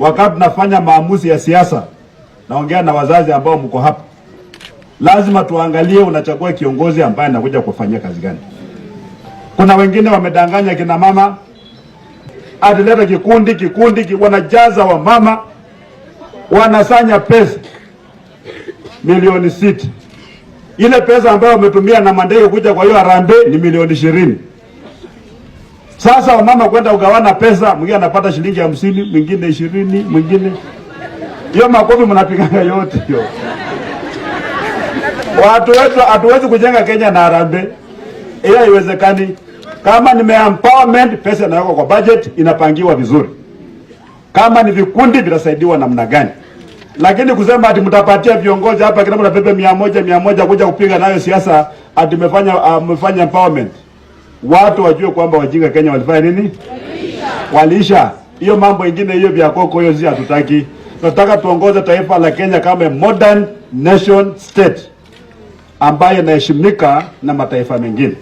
Wakati tunafanya maamuzi ya siasa, naongea na wazazi ambao mko hapa, lazima tuangalie unachagua kiongozi ambaye anakuja kufanyia kazi gani. Kuna wengine wamedanganya kina mama, atileta kikundi kikundi, wanajaza wamama, wanasanya pesa milioni 6. Ile pesa ambayo wametumia na mandege kuja kwa hiyo harambee ni milioni 20. Sasa wamama kwenda kugawana pesa, mwingine anapata shilingi 50, mwingine 20, mwingine hiyo. Makofi mnapigana yote hiyo. Watu wetu, hatuwezi kujenga Kenya na harambee, hiyo haiwezekani. Kama ni empowerment, pesa inawekwa kwa budget, inapangiwa vizuri. Kama ni vikundi vitasaidiwa namna gani? Lakini kusema ati mtapatia viongozi hapa kila mtu apepe 100 100 kuja kupiga nayo siasa ati mmefanya empowerment. Watu wajue kwamba wajinga Kenya walifanya nini? Waliisha. Hiyo mambo ingine hiyo vya koko hiyo si hatutaki. Tunataka tuongoze taifa la Kenya kama modern nation state ambayo inaheshimika na mataifa mengine.